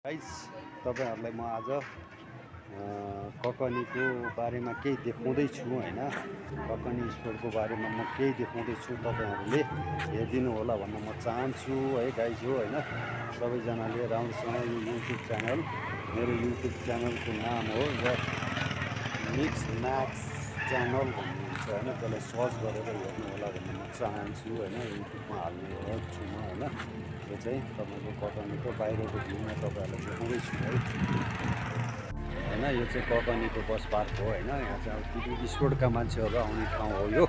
Guys तपाईहरुलाई म आज ककनीको बारेमा केही देखाउँदैछु हैन। ककनी स्पोर्टको बारेमा म केही देखाउँदैछु, तपाईहरुले हेरिदिनु होला भन्न म चाहन्छु है गाइस हो हैन। सबैजनाले राम्रोसँग यो युट्युब च्यानल, मेरो युट्युब च्यानलको नाम हो मिक्स म्याक्स च्यानल भन्नुहुन्छ हैन। त्यसलाई सर्च गरेर हेर्नु होला भन्न म चाहन्छु हैन। युट्युबमा हाल्ने छु म हैन। यो चाहिँ तपाईको ककनीको बाहिरको भ्यूमा तपाईहरुलाई देखाउँदैछु है हैन। यो चाहिँ ककनीको बस पार्क हो हैन। यहाँ चाहिँ पिकनिक स्पोर्टका मान्छेहरु आउने ठाउँ हो यो।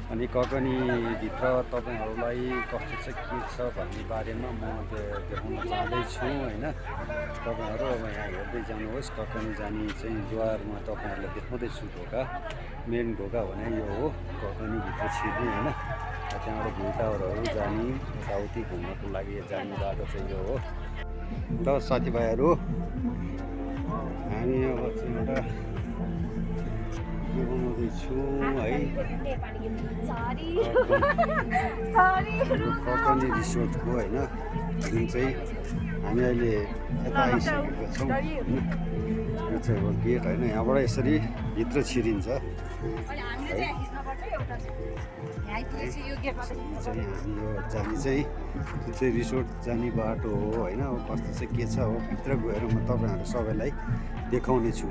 अनि ककनी भित्र तपाईहरुलाई कस्तो चाहिँ के छ भन्ने बारेमा म देखाउन चाहदैछु हैन। तपाईहरु अब यहाँ हेर्दै जानुहोस्। ककनी जाने चाहिँ द्वारमा तपाईहरुलाई देखाउँदैछु ढोका। मेन ढोका भने यो हो, ककनी भित्र छिर्ने हैन। त्यहाँबाट भ्यू टावरहरु जाने, यताउति घुम्नको लागि जाने बाटो चाहिँ यो हो। त साथीभाइहरु, हामी अब चाहिँ एउटा के बनाउँदैछौँ है, ककनी रिसोर्टको हैन, जुन चाहिँ हामी अहिले यता आइसकेका छौँ हैन। यो चाहिँ हो गेट हैन। यहाँबाट यसरी भित्र छिरिन्छ है। यो जाने चाहिँ जुन चाहिँ रिसोर्ट जाने बाटो हो हैन। अब कस्तो चाहिँ के छ हो, भित्र गएर म तपाईहरु सबैलाई देखाउने छु।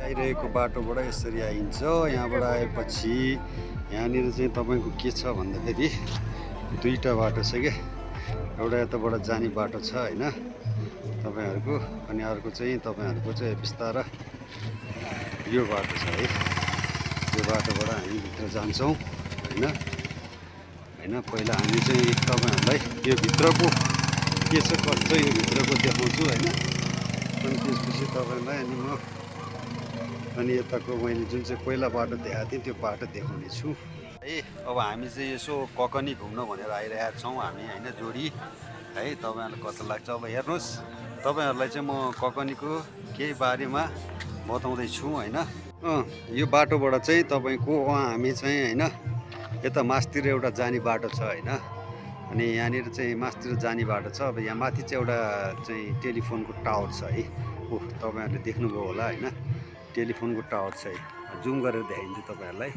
आइरहेको बाटोबाट यसरी आइन्छ। यहाँबाट आएपछि यहाँनिर चाहिँ तपाईको के छ भन्दाखेरि दुईटा बाटो छ के। एउटा यताबाट जाने बाटो छ हैन तपाईहरुको, अनि अर्को चाहिँ तपाईहरुको चाहिँ बिस्तारा यो बाटो छ है। यो बाटोबाट हामी भित्र जान्छौँ हैन। पहिला हामी चाहिँ तपाईहरुलाई यो भित्रको के छ कसो छ यो भित्रको देखाउँछु हैन। अनि त्यसपछि तपाईहरुलाई अनि यताको मैले जुन चाहिँ पहिला बाटो देखाएको थिएँ त्यो बाटो देखाउने छु है। अब हामी चाहिँ यसो ककनी घुम्न भनेर आइरहेका छौँ हामी हैन, जोडी है। तपाईहरुलाई कस्तो लाग्छ अब हेर्नुस्। तपाईहरुलाई चाहिँ म ककनीको केही बारेमा बताउँदै छु हैन। यो बाटोबाट चाहिँ तपाईको हामी चाहिँ हैन यता मास्तिर एउटा जाने बाटो छ हैन। अनि यहाँनिर चाहिँ मास्तिर जाने बाटो छ। अब यहाँ माथि चाहिँ एउटा चाहिँ टेलिफोनको टावर छ है। तपाईहरुले देख्नुभयो होला हैन, टेलिफोनको टावर छ है। जुम गरेर देखाइदिन्छु तपाईहरुलाई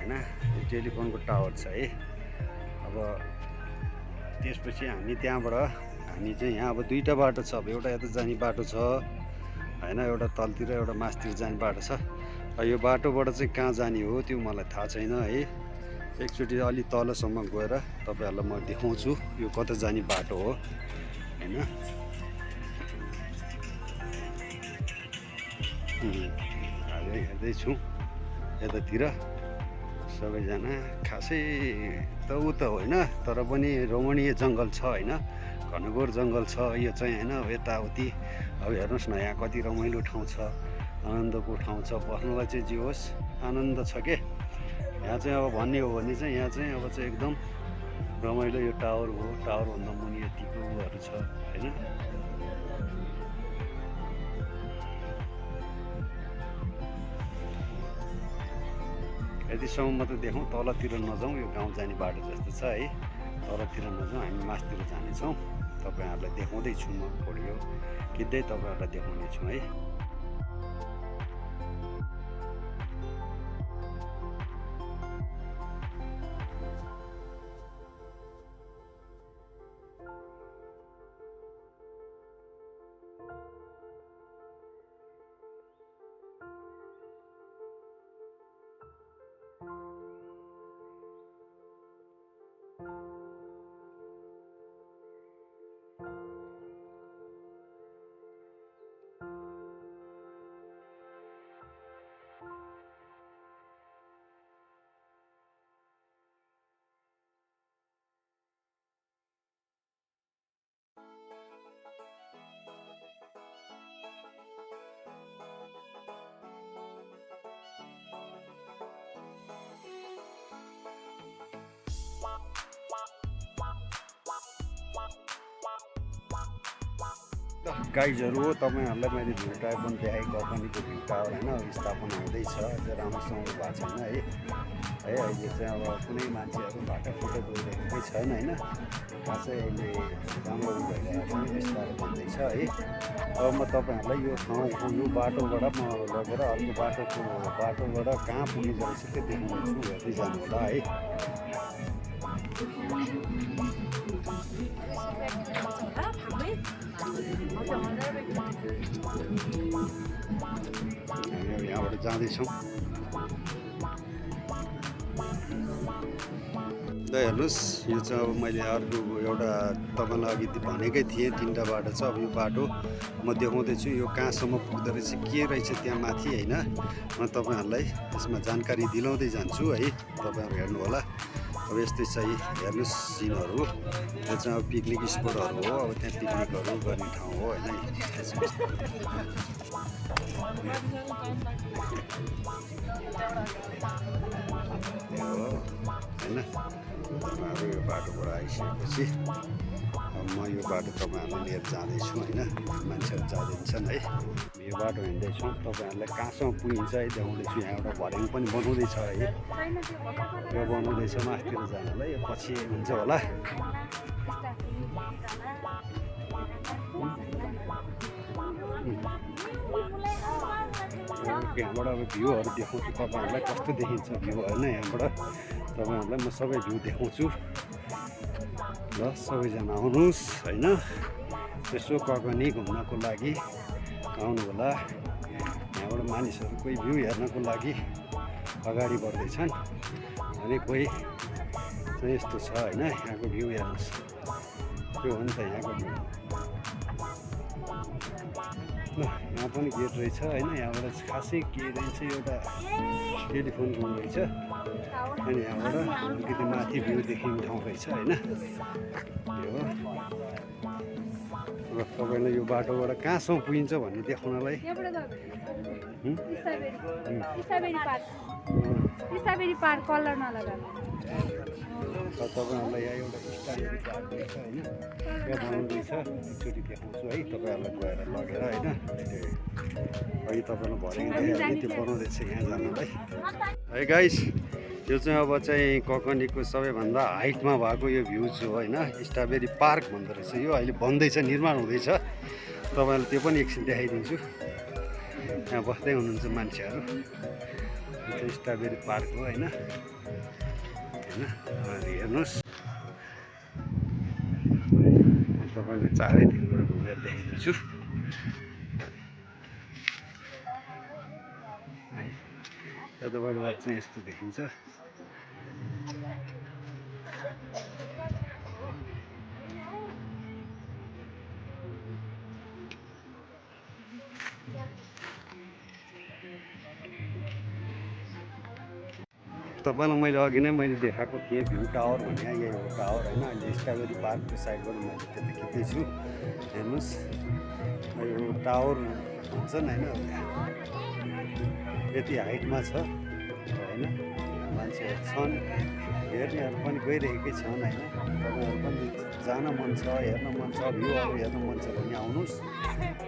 हैन। यो टेलिफोनको टावर छ है। अब त्यसपछि हामी त्यहाँबाट हामी चाहिँ यहाँ अब दुईटा बाटो छ। अब एउटा यता जाने बाटो छ हैन, एउटा तलतिर एउटा मास्तिर जाने बाटो छ। यो बाटोबाट चाहिँ कहाँ जाने हो त्यो मलाई थाहा छैन है। एकचोटि अलि तलसम्म गएर तपाईहरुलाई म देखाउँछु यो कता जाने बाटो हो हैन। हेर्दैछु यतातिर सबैजना। खासै त उ त होइन, तर पनि रमणीय जङ्गल छ हैन, घनघोर जङ्गल छ यो चाहिँ हैन। अब यताउति अब हेर्नुहोस् न, यहाँ कति रमाइलो ठाउँ छ, आनन्दको ठाउँ छ। बस्नुलाई चाहिँ जे होस् आनन्द छ के। यहाँ चाहिँ अब भन्ने हो भने चाहिँ यहाँ चाहिँ अब चाहिँ एकदम रमाइलो यो टावर हो। टावरभन्दा मुनि यतिको उहरू छ हैन। यतिसम्म मात्र देखाउँ, तलतिर नजाउँ। यो गाउँ जाने बाटो जस्तो छ है, तलतिर नजाउँ, हामी मास्तिर जानेछौँ। तपाईहरुलाई देखाउँदैछु म भिडियो खिच्दै तपाईहरुलाई देखाउने छु है। गाइजहरु, तपाईहरुलाई मैले भ्यू टावर पनि देखाएँ, ककनीको भ्यू टावर हैन स्थापना हुँदैछ, अझ राम्रोसँग भएको छैन है। है। अहिले चाहिँ अब कुनै मान्छेहरू बाटोफुटो गइरहेकै छन् होइन। खासै अहिले राम्रो भइरहेको पनि बिस्तारै भन्दैछ है। अब म तपाईँहरूलाई यो ठाउँको यो बाटोबाट म लगेर अर्को बाटोबाट कहाँ पुगिँदो रहेछ त्यो देखाउनेछु, हेर्दै जानु होला है। हामी यहाँबाट जाँदैछौँ। ल हेर्नुहोस्, यो चाहिँ अब मैले अर्को एउटा तपाईँलाई अघि भनेकै थिएँ 3टा बाटो छ। अब यो बाटो म देखाउँदैछु, यो कहाँसम्म पुग्दो रहेछ, के रहेछ त्यहाँ माथि होइन। म तपाईँहरूलाई यसमा जानकारी दिलाउँदै जान्छु है, तपाईँहरू हेर्नु होला। अब यस्तै चाहिँ हेर्नुहोस् सिनहरू, यो चाहिँ अब पिकनिक स्पोटहरू हो। अब त्यहाँ पिकनिकहरू गर्ने ठाउँ हो होइन। होइन तपाईँहरू यो बाटोबाट आइसकेपछि अब म यो बाटो तपाईँहरूलाई लिएर जाँदैछु होइन। मान्छेहरू जाँदैछन् है, यो बाटो हिँड्दैछौँ। तपाईँहरूलाई कहाँसम्म पुगिन्छ है देखाउँदैछु। यहाँ एउटा भर्याङ पनि बनाउँदैछ है, यो बनाउँदैछ माथितिर जानलाई, यो पछि हुन्छ होला। यहाँबाट अब भ्यूहरू देखाउँछु तपाईँहरूलाई, कस्तो देखिन्छ भ्यू होइन। यहाँबाट तपाईँहरूलाई म सबै भ्यू देखाउँछु। ल सबैजना आउनुहोस् होइन, यसो ककनी घुम्नको लागि आउनु होला। यहाँबाट मानिसहरू कोही भ्यू हेर्नको लागि अगाडि बढ्दैछन् अनि कोही चाहिँ यस्तो छ होइन। यहाँको भ्यू हेर्नुहोस्, त्यो हो नि त यहाँको भ्यू। ल यहाँ पनि गेट रहेछ होइन। यहाँबाट खासै के रहेछ, एउटा टेलिफोन रुम रहेछ अनि यहाँबाट अलिकति माथि भ्यू देखिने ठाउँ रहेछ होइन। यो र तपाईँलाई यो बाटोबाट कहाँसम्म पुगिन्छ भन्ने देखाउनलाई तपाईँहरूलाई यहाँ एउटा स्ट्रबेरी पार्क रहेछ होइन। यहाँ बनाउँदैछ, एकचोटि देखाउँछु है तपाईँहरूलाई गएर लगेर होइन। अघि तपाईँलाई भर्याङ त्यो बनाउँदैछ यहाँ जानलाई है गाइस। यो चाहिँ अब चाहिँ ककनीको सबैभन्दा हाइटमा भएको यो भ्यू छ होइन। स्ट्रबेरी पार्क भन्दो रहेछ यो, अहिले बन्दैछ, निर्माण हुँदैछ। तपाईँहरूलाई त्यो पनि एकछिन देखाइदिन्छु। यहाँ बस्दै हुनुहुन्छ मान्छेहरू, यो चाहिँ स्ट्रबेरी पार्क हो होइन। हेर्नुहोस्, तपाईँलाई चारैतिरबाट घुमेर देखाइदिन्छु। यताबाट चाहिँ यस्तो देखिन्छ। तपाईँलाई मैले अघि नै मैले देखाएको थिएँ भ्यू टावर भने, यही हो टावर होइन। अहिले स्ट्रबेरी पार्कको साइडबाट मैले त्यता खिच्दैछु, हेर्नुहोस्। यो टावर भन्छन् होइन, यति हाइटमा छ होइन। मान्छेहरू छन्, हेर्नेहरू पनि गइरहेकै छन् होइन। तपाईँहरू पनि जान मन छ, हेर्न मन छ, भ्यूहरू हेर्न मन छ भने आउनुहोस्,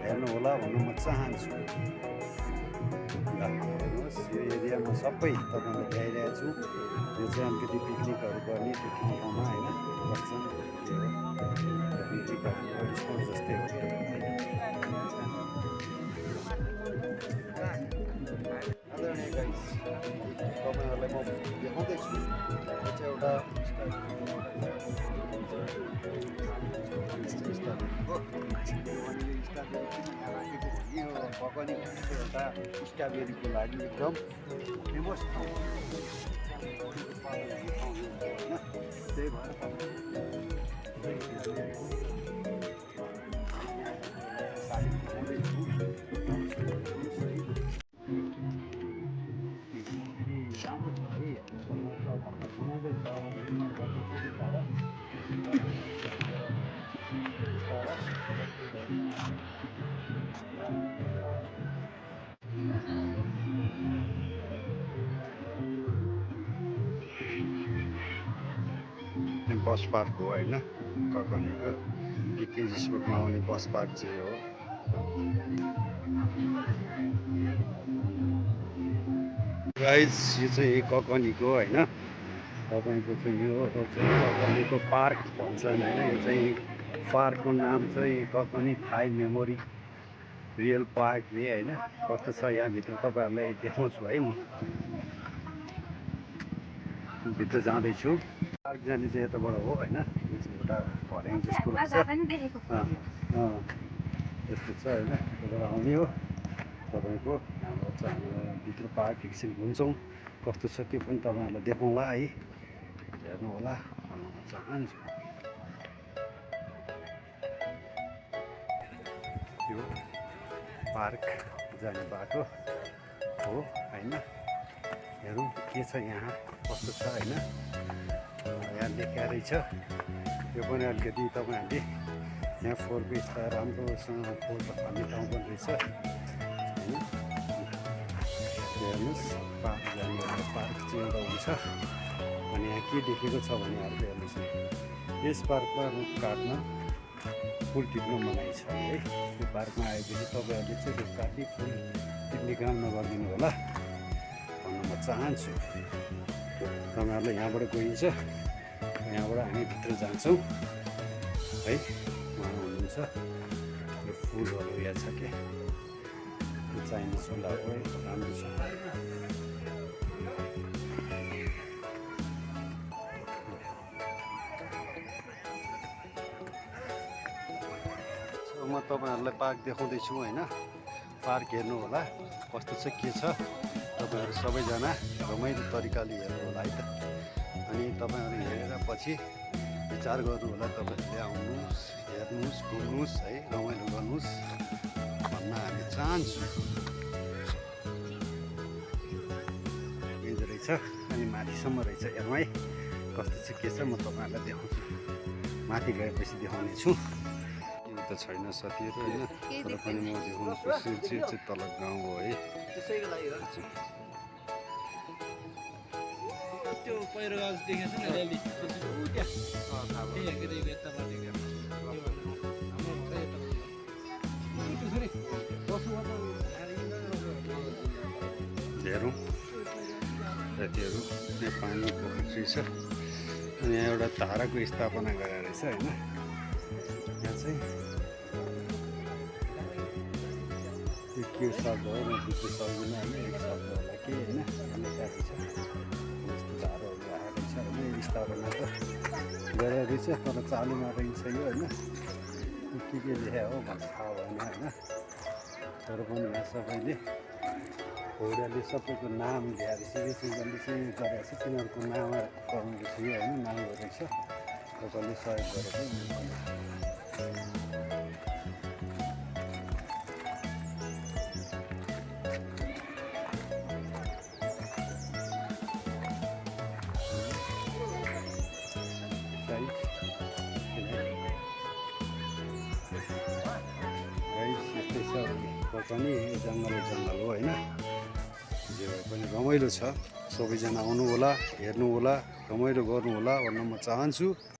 हेर्नु होला भन्न म चाहन्छु। हेर्नुहोस्, यो एरियामा सबै तपाईँलाई देखाइरहेको छु। यो चाहिँ अलिकति पिकनिकहरू गर्ने त्यो ठाउँमा होइन बस्छन्। त्यो हो पिकनिकहरू स्पोट जस्तै हो होइन। आदरणीय गाइस, तपाईँहरूलाई म देखाउँदैछु। यो चाहिँ एउटा यो ककनी भनेको एउटा स्ट्रबेरीको लागि एकदम फेमस ठाउँ हो होइन। त्यही भएर बस पार्क हो होइन। ककनीको पिकनिक स्पोटमा आउने बस पार्क चाहिँ हो। गाइस यो चाहिँ ककनीको होइन तपाईँको चाहिँ यो चाहिँ ककनीको पार्क भन्छन् होइन यो चाहिँ पार्कको नाम चाहिँ Kakani Thai memory real park रे होइन कस्तो छ यहाँभित्र तपाईँहरूलाई देखाउँछु है म भित्र जाँदैछु पार्क जाने चाहिँ यताबाट हो होइन यो चाहिँ एउटा भर्याङ जस्तो लाग्छ यस्तो छ होइन यताबाट आउने हो तपाईँको हाम्रो चाहिँ भित्र पार्क एकछिन घुम्छौँ कस्तो छ त्यो पनि तपाईँहरूलाई देखाउँला है हेर्नु होला भन्न म चाहन्छु यो पार्क जाने बाटो हो होइन हेरौँ के छ यहाँ कस्तो छ होइन यहाँ लेखिया रहेछ यो पनि अलिकति तपाईँहरूले यहाँ फोर पेजमा राम्रोसँग फोटो फाल्ने ठाउँ पनि रहेछ होइन हेर्नुहोस् पार्क जाने एउटा पार्क चाहिँ एउटा हुन्छ अनि यहाँ के देखेको छ भने अर्को हेर्नुहोस् यस पार्कमा रुख काट्न फुल टिप्न मनाइ छ है यो पार्कमा आएपछि तपाईँहरूले चाहिँ रुख काट्ने फुल टिप्ने काम नगरिदिनु होला भन्न म चाहन्छु तपाईँहरूलाई यहाँबाट गइन्छ यहाँबाट हामी भित्र जान्छौँ है उहाँ हुनुहुन्छ यो फुलहरू यहाँ छ क्या चाइनिज फुलहरू है राम्रो छ म तपाईँहरूलाई पार्क देखाउँदैछु होइन पार्क हेर्नु होला कस्तो छ के छ तपाईँहरू सबैजना रमाइलो तरिकाले हेर्नु होला है त अनि तपाईँहरू हेरेर पछि विचार गर्नु होला तपाईँहरूले आउनुहोस् हेर्नुहोस् घुम्नुहोस् है रमाइलो गर्नुहोस् भन्न हामी चाहन्छु यही रहेछ अनि माथिसम्म रहेछ हेर्नु है कस्तो चाहिँ के छ म तपाईँहरूलाई देखाउँछु माथि गएपछि देखाउने छु त छैन साथीहरू होइन तर पनि म देखाउनु खोज्छु चाहिँ तल गाउँ हो है त्यो पहिरो गाउँ देखेको छ नि रेली हेरौँ साथीहरू यहाँ पानीको रहेछ अनि यहाँ एउटा धाराको स्थापना गरेर रहेछ होइन यहाँ चाहिँ यो के शब्द हो म बुझ्नु सक्दिनँ होइन एक शब्द होला के होइन लेखा रहेछ यस्तो धाराहरू आएको रहेछ होइन स्थापना त गरेर रहेछ तर चालुमा रहेछ यो होइन के लेखा हो भन्ने थाहा भएन होइन तर पनि यहाँ सबैले पौड्याले सबैको नाम ल्याएर चाहिँ जसले चाहिँ गरेको छ तिनीहरूको नाम गर्नु रहेछ यो होइन नाम रहेछ तपाईँले सहयोग गरेको पनि जङ्गल हो होइन जे भए पनि रमाइलो छ सबैजना आउनु होला हेर्नु होला रमाइलो गर्नु होला भन्न म चाहन्छु।